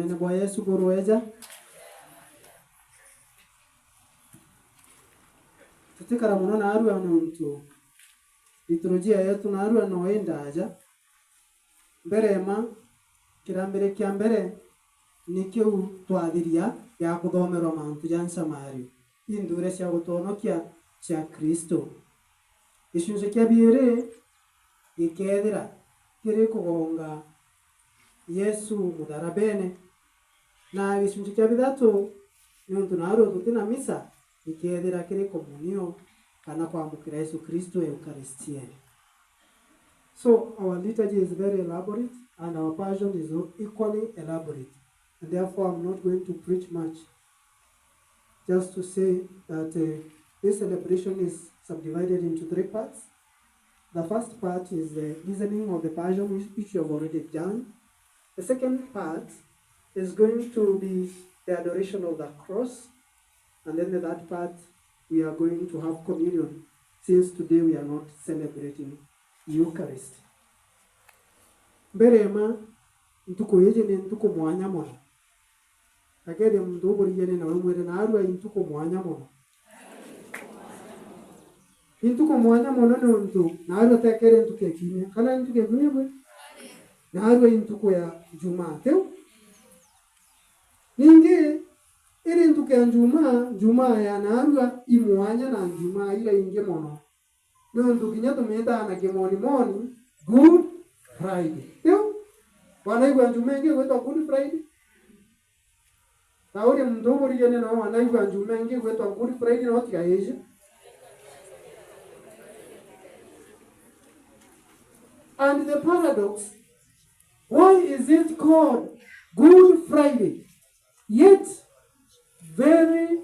Bonene bwa Yesu borweja. Tutikara muno narua nontu liturujia yetu narua no endaja mbere ma kirambere kia mbere nikiu twathiria ya kuthomerwa mantu ja nsamario inthure cia gutonokia cia Kristo. Gicunjĩ kia biiri gikethira kiri kugonga Yesu mutharabene na gicunjĩ kia bithatu niuntu narua tutina misa gikethira kiri komunio kana kwamukira Yesu Kristo Eucharistie. So our liturgy is very elaborate and our passion is equally elaborate. And therefore I'm not going to preach much. Just to say that this celebration is subdivided into three parts. The first part is the listening of the passion, which you have already done. The second part is going to be the adoration of the cross. And then the third part, we are going to have communion, since today we are not celebrating Eucharist. Mbere ma ntuku iji ni ntuku mwanya muno. Takeri mndu uburigene nawe mwire narua intuku mwanya muno. Intuku mwanya muno ni untu narua tekere ntuku ya kiumia. Kana ntuku ya kiumia bwe? Narua intuku ya Jumaa teu. Ningi iri ntuku ya Jumaa, Jumaa ya narua imwanya na Jumaa ila ingi muno. Ni untu kinya tumitaa na kimonimoni Good Friday. Teu? Wanaigua Jumaa ingi gwitwa Good Friday. Tauri mndu uburigene no wanaigua Jumaa ingi gwitwa Good Friday no tiga ije. And the paradox, why is it called Good Friday? Yet very,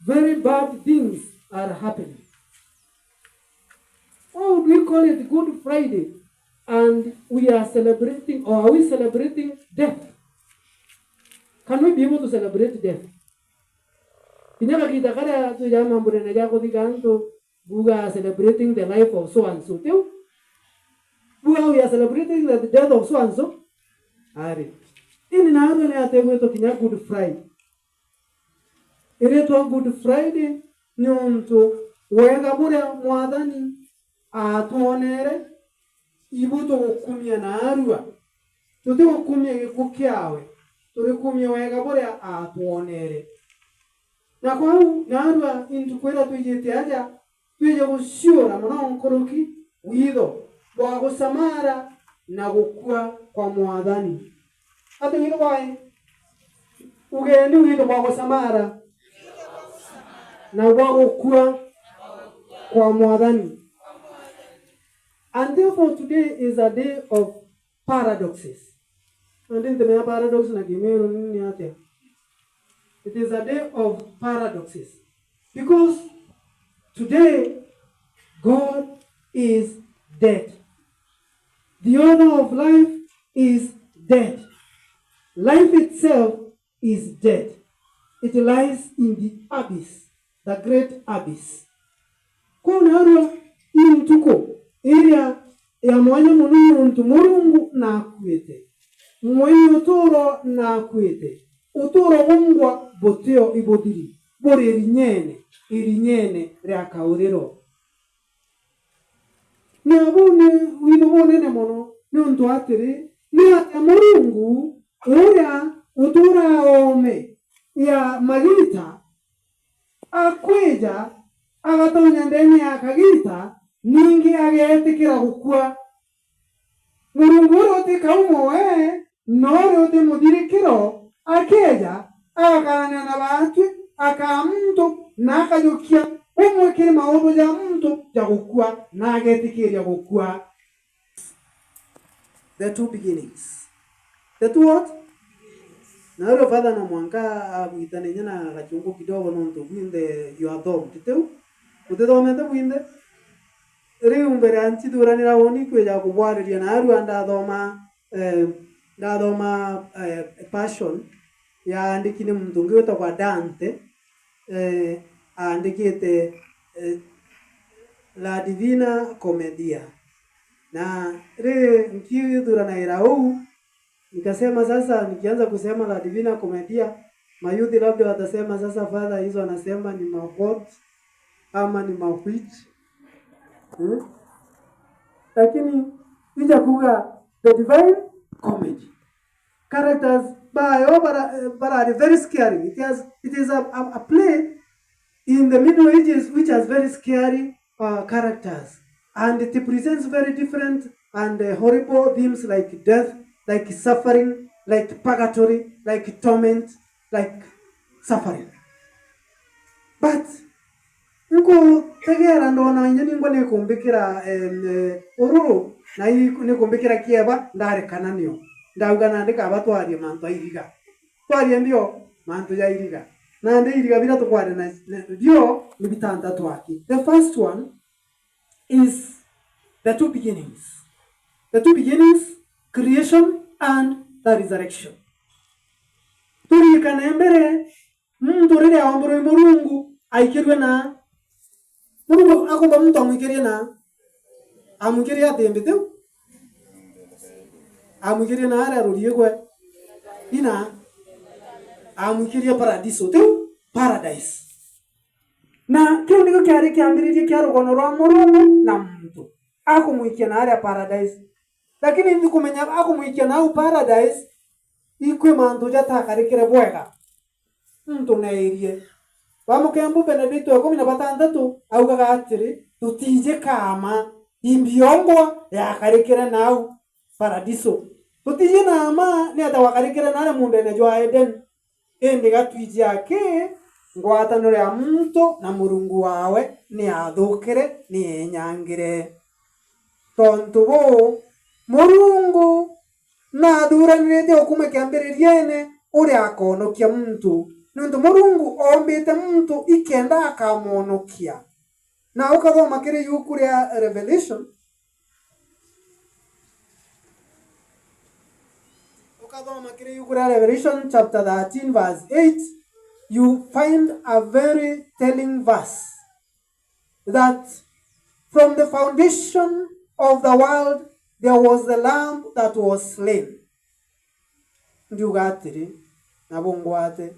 very bad things are happening. Why would we call it Good Friday and we are celebrating, or are we celebrating death? Can we be able to celebrate death? Kinyaka kita kara tu jama mburena jako dikanto buga celebrating the life of so and so. Teu? Buga we are celebrating the death of so and so. Ari. Ini naru ne ate to kinya Good Friday. Iretwa Good Friday ni untu wega buria mwathani atuonere ibu tugukumia narua tutigukumia gikuo kiawe turikumia wega buria atuonere na kwau narua intuku ira twijite aja twije guciura muno nkuruki witho bwa gucamara na gukua kwa mwathani ati witho bwae ugendi witho bwa gucamara na bwa gukua kwa mwathani. And therefore today is a day of paradoxes. And in the paradox na Kimeru nini atia? It is a day of paradoxes. Because today God is dead. The owner of life is dead. Life itself is dead. It lies in the abyss, the great abyss. Kuna arua intuko iria ya mwanya muno ntu Murungu nakuite mwenye uturo nakuite uturo bungwa butio ibuthiri buri irinyene irinyene ria kauriro na bune wino bunene muno ni untu atiri ni atia Murungu uria utura ome ya magita akwija agatonya ndeni ya kagita ningi agetikira gukua. Murungu uria utikaumoe no uria utimuthirikiro akeja agakarania na batwi aka muntu na akajukia umwikire maundu ja muntu ja gukua na agetikiria gukua. The two beginnings. The two what? Na rio father na mwanka agwitane na gachungu kidogo nontu bwinthe you are dom titeu utithomete bwinthe riu mbere anchithuranira woni kwija kubwariria na arua ndathoma ndathoma passion yaandiki ni muntu ungi witagwa Dante aandikite La Divina Commedia na ri nkithuranira uu Nikasema sasa nikianza kusema La Divina Commedia, mayouth labda watasema sasa father hizo anasema ni mawhat ama ni mawitch. Lakini ija kuga The Divine Comedy. Characters bayo bara are very scary. It is a play in the Middle Ages which has very scary characters, and it presents very different and horrible themes like death, like suffering, like purgatory, like torment, like suffering. But nkutegera ndona inya ningwa nikumbikira ururu na nikumbikira kieba ndarekana nio ndauga nandika abatwarie mantu airiga twarie mbio mantu ya iriga nande iriga bira tukware na bio ni bitanda twaki. The first one is the two beginnings, the two beginnings, creation and the resurrection. Turikane mbere muntu riria ombirwe Murungu aikirwe na Murungu akomba muntu amwikirie na amwikirie atimbite amwikirie na aria rurie gwe ina amwikirie paradiso tiu paradise na kiu niko kiari kiambiririe kia rugono rwa Murungu na muntu akumwikia na aria paradise. Lakini ndikumenya akumwikia na au paradise ikwi mantu jatakarikire bwega muntu neirie Wamukembu Benedicto 16 augaga atiri tutije kama imbiongwa yakarikire nau paradiso tutije nama ni ata wakarikire nare mundu ene jwa Eden indi gatwije ake ngwataniro ya muntu na Murungu wawe ni athukire ni enyangire tontu bu Murungu nathuranirite okuma kiambiririene uria akonokia muntu nundu Murungu ombite muntu ikenda akamonokia na ukathoma kiri yuku ria Revelation ukathoma kiri yuku ria Revelation chapter 13 verse 8, you find a very telling verse that from the foundation of the world there was the lamb that was slain. Ndiuga atiri na bungwate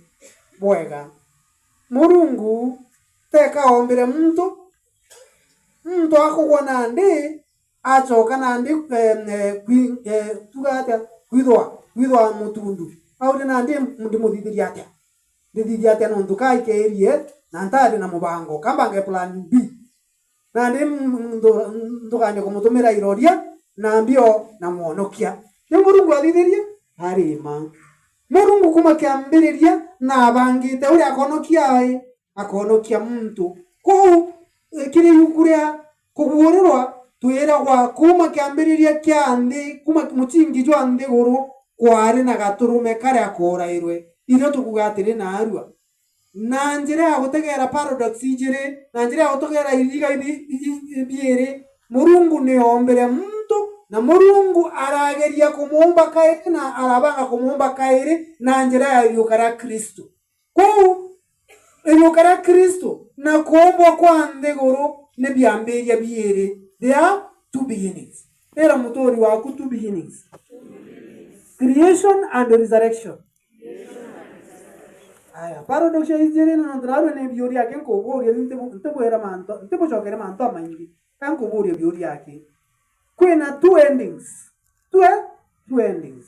bwega Murungu teka ombire muntu muntu akugwa nandi achoka nandi tuga atia kwithwa kwithwa mutundu auri nandi ndimuthithiria atia ndithithia atia nontu kaikeirie na ntari na mubango kambange plan B nandi nduganye kumutumira iroria na mbio na mwonokia ni Murungu athithirie arima Murungu kuma kiambiriria na abangite uria akonokia ai akonokia muntu kou kiri yukuria kugurirwa twiragwa kuma kiambiriria kia nthi kuma muchingi jwa nthi guru kwari na gaturume karia kurairwe irio tukuga atiri na arua na njira ya gutegera paradox ijiri na njira ya gutegera iriga biiri Murungu ni ombire muntu na Murungu arageria kumumba kairi na arabanga kumumba kairi na njira ya iriuka ria Kristo kou iriuka ria Kristo na kuumbwa kwa nthi guru ni biambiria biiri. There are two beginnings. Era mutori waku two beginnings, creation and resurrection. Aya paradox ijiri na ndrarwe ni biuria ake nkuburia ntibwira manto ntibucokere manto maingi kankuburia biuria ake kwina two endings, two endings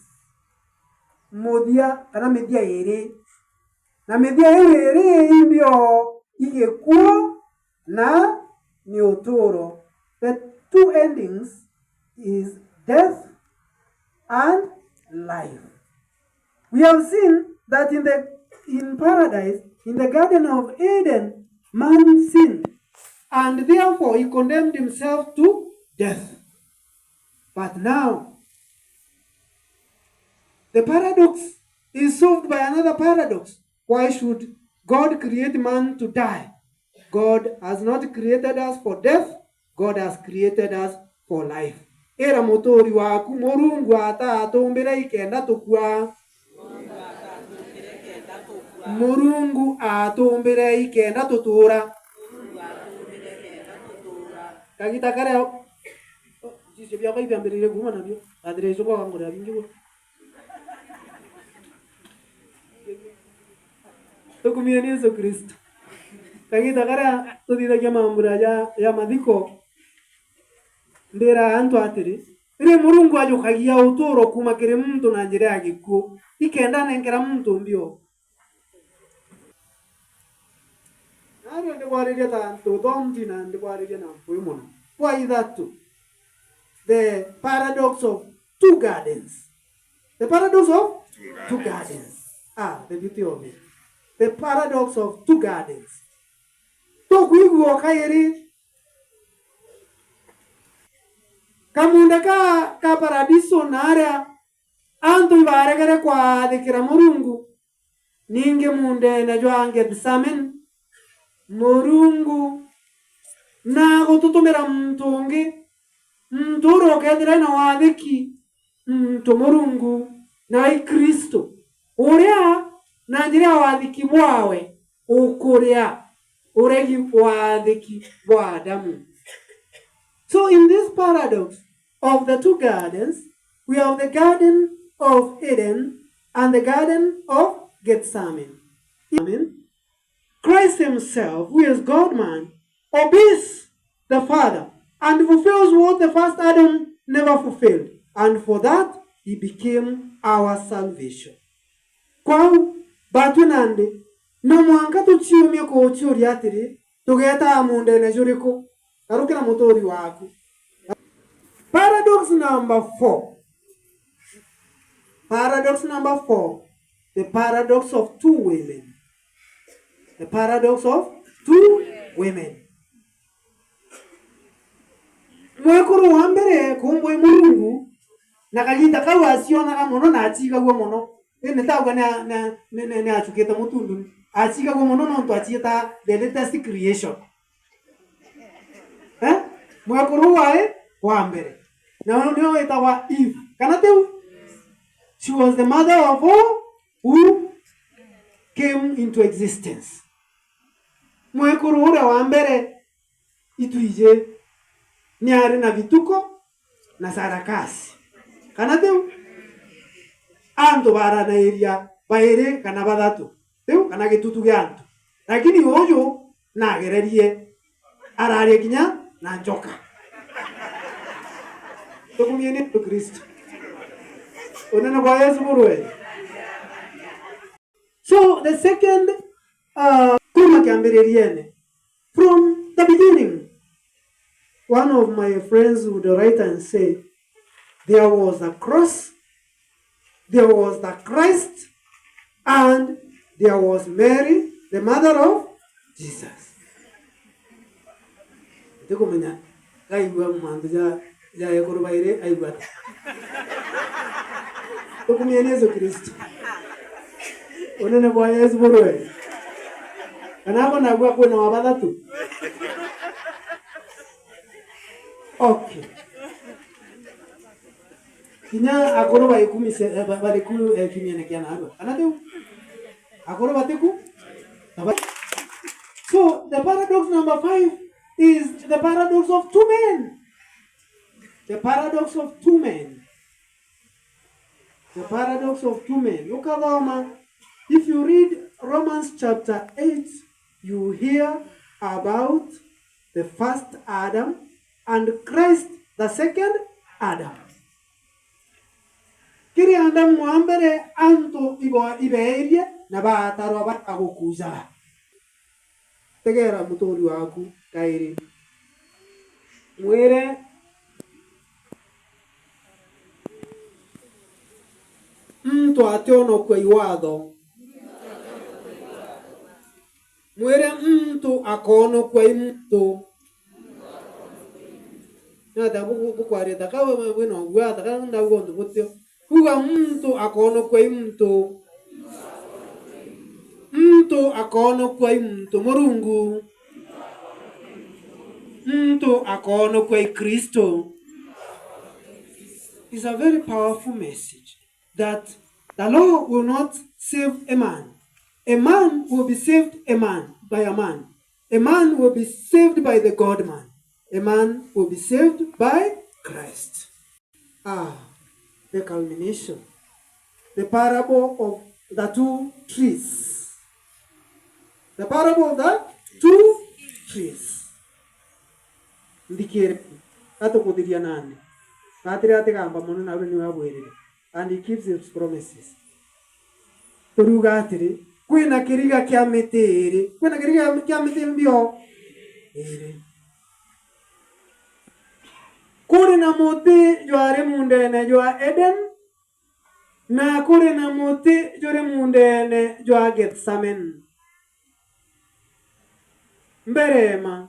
muthia kana mithia iri na mithia iri imbio igikuo na ni uturo. The two endings is death and life. We have seen that in paradise, in the Garden of Eden, man sinned, and therefore he condemned himself to death. But now, the paradox is solved by another paradox. Why should God create man to die? God has not created us for death. God has created us for life. Era mutori waku Murungu atatumbire ikenda tukua. Murungu atumbire ikenda tutura. Kagita karia sisi byakwa ibyambirire kuma nabyo athireco kwa ngorera bingi kwa Tukumie ni Yesu Kristo. Kagita karia tuthithagia mambura ya mathiko mbira antu atiri ri Murungu ajukagia uturo kuma kiri muntu na njira ya gikuo ikenda nengera muntu mbio. Nario ndikwariria ta tuthomti na ndikwariria na mpui muno. Kwa ithatu, the paradox of two gardens. The paradox of two gardens. Ah, the beauty of it. The paradox of two gardens. Tukwigua kairi kamunda ka paradiso naria antu ibaregere kwathikira Murungu ningi mundene jwa Gethsemane Murungu na gututumira muntu ungi muntu uria ukethira na wathiki muntu Murungu na i Kristo uria na njira ya wathiki bwawe ukuria uregi wathiki bwa Adamu. So in this paradox of the two gardens, we have the Garden of Eden and the Garden of Gethsemane. Christ himself, who is God-man, obeys the Father and fulfills what the first Adam never fulfilled. And for that, he became our salvation. Kwau, batu nandi, no mwanka tuchiumie kuuchiuria atiri, tugetaga mundene juriku, garukira mutori waku. Paradox number 4. Paradox number 4. The paradox of two women. The paradox of two women. Mwekuru wa mbere kumbwe Murungu na kagita kau acionaga muno na achigagwo muno. Ene tauga ne achukite mutundu. Achigagwo muno nontu achieta the latest creation. Eh? Mwekuru wa mbere. Na nio etagwa Eve. Kana tiu? She was the mother of all who came into existence. Mwekuru uria wa mbere ituije ni ari na vituko na sarakasi. Kana tiu? Antu baranairia bairi kana bathatu. Tiu kana gitutu gia antu. Lakini uyu nagererie ararie kinya na njoka. Tukumie ni Kristo. Unene kwa Yesu murwe. So the second kuma kiambiririene from the beginning, one of my friends would write and say, there was a cross, there was the Christ, and there was Mary, the mother of Jesus. Ndikumenya kaigua mandu ja ekuru baire aigua. Tukumie ni Yesu Kristo. Unene kwa Yesu murwe. Kana nagua kwina wa bathatu. Okay. Kinya akoro ba ikumi se bari ku kimia ne kiana aro. Kana tiu? Akoro batiku? So the paradox number 5 is the paradox of two men. The paradox of two men. The paradox of two men. Ukathoma, if you read Romans chapter 8, you hear about the first Adam and Christ the second Adam. Kiri Adam wa mbere antu ibeirie na batarwa bakagukuja. Tegera mutori waku kairi. Mwire mtu ationokwe iwatho. Mwire mtu akonokwe mtu. Nata bukwaria takawe bwino gwa taka ndago ndu butio. Kuga mtu akonokwe mtu. Mtu akonokwe mtu Murungu. Mtu akonokwe Kristo. It's a very powerful message that the law will not save a man. A man will be saved a man by a man. A man will be saved by the God man. A man will be saved by Christ. Ah, the culmination. The parable of the two trees. The parable of the two trees. Nthikire atukuthiria nandi gatire atigamba muno nawe niwe abwirire, and he keeps his promises. Turiuga atiri kwina kiriga kia miti iri, kwina kiriga kia miti mbio iri, kuri na muti jwari mundene jwa Eden na kuri na muti juri mundene jwa Gethsemane. Mberema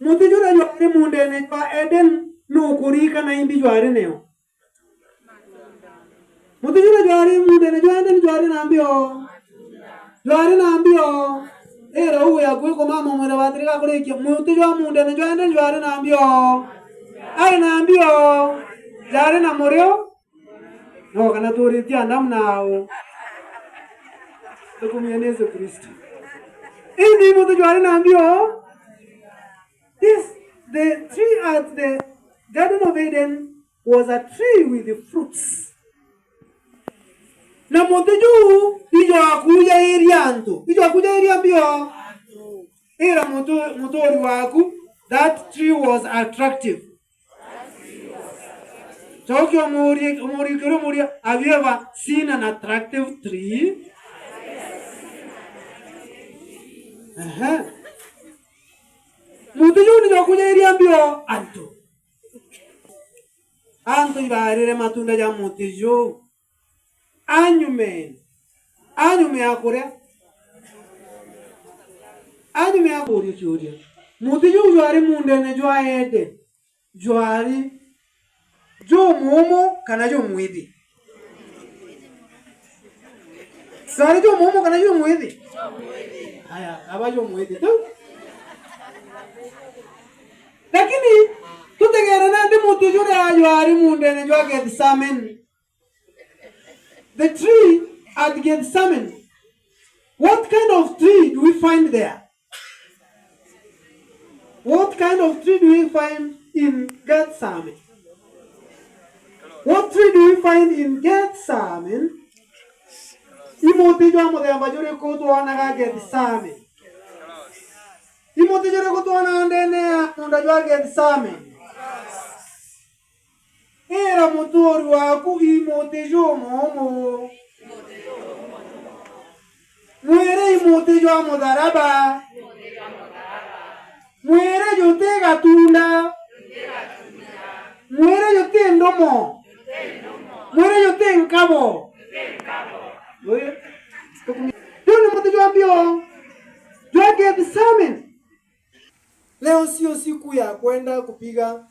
muti jura jwari mundene jwa Eden nukurikana imbi jwari neo muti jura jwari mundene jwa Eden jwari na mbio jwari na mbio era uwe yakwiko mama mwene watirika kurikia muti jwa mundene jwa Eden jwari na mbio ari na mbio jari na murio no kana turitia ndamu nao tukumia Yesu Kristo indi muti jwari na mbio. This the tree at the Garden of Eden was a tree with the fruits. Na muti juu ijo akuja iria antu ijo akuja iria mbio ira mutori waku. That tree was attractive. Chokyo muri kiro muri, have you ever seen an attractive tree? Uh-huh. Muti juu nijo akuja iria mbio antu antu ibarire matunda ja muti juu anyume anyume akuria anyume akuria kiuria muti juu jwari mundene jwa Eden jwari jumumu kana jumwithi jwari jumumu kana jumwithi haya aba jumwithi tu lakini tutegere nandi muti juria jwari mundene jwa Gethsemane. The tree at Gethsemane, what kind of tree do we find there? What kind of tree do we find in Gethsemane? What tree do we find in Gethsemane? Imuti jwa muthemba juriku tuonaga Gethsemane? Imuti juriku tuonaga ndene ya munda jwa Gethsemane? Era mutori waku imuti jumumu mwire imuti jwa mutharaba mwire juti gatunda mwire juti ndomo mwire juti nkabo ni muti jwa mbio jwa Gethsemane. Leo sio siku ya kwenda kupiga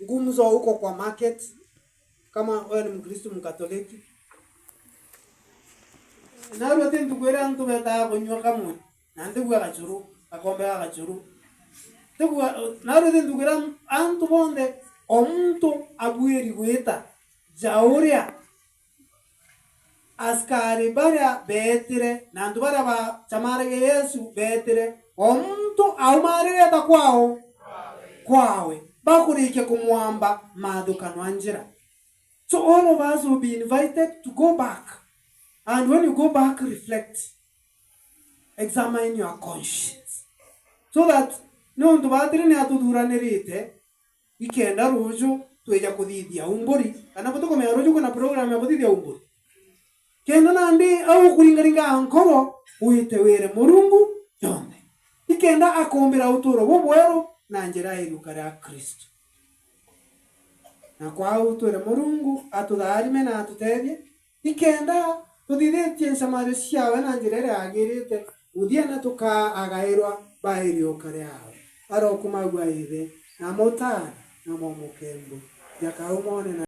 gumzo huko kwa market, kama wewe ni Mkristo Mkatoliki narwo ti ntukwira antu betaa kunywa kamwe na ntigua gachuru gakombe ga gachuru tigua narwo ti ntukwira antu bonthe omuntu abwiri gwita jauria askari baria betire na antu baria bachamarege Yesu betire omuntu aumarire ta kwao kwawe bakurikia kumwamba mathukanwa njira. So all of us will be invited to go back, and when you go back, reflect, examine your conscience, so that nontu batire ni atuthuranirite ikenda ruju twija kuthithia umburi kana butukumenya ruju kwina program ya kuthithia umburi kenda nandi au kuringaringa nkoro wite wire Murungu yonthe ikenda akumbira uturo bubweru na njira ya iruka ria Kristo na kwau twire Murungu atutharime na atutethie ikenda tuthithitie ncamario ciawe na njira iria yagirite muthia na tukaagairwa ba iriuka riawe arokumagua ithe na mutana na momukembu jakaumone na.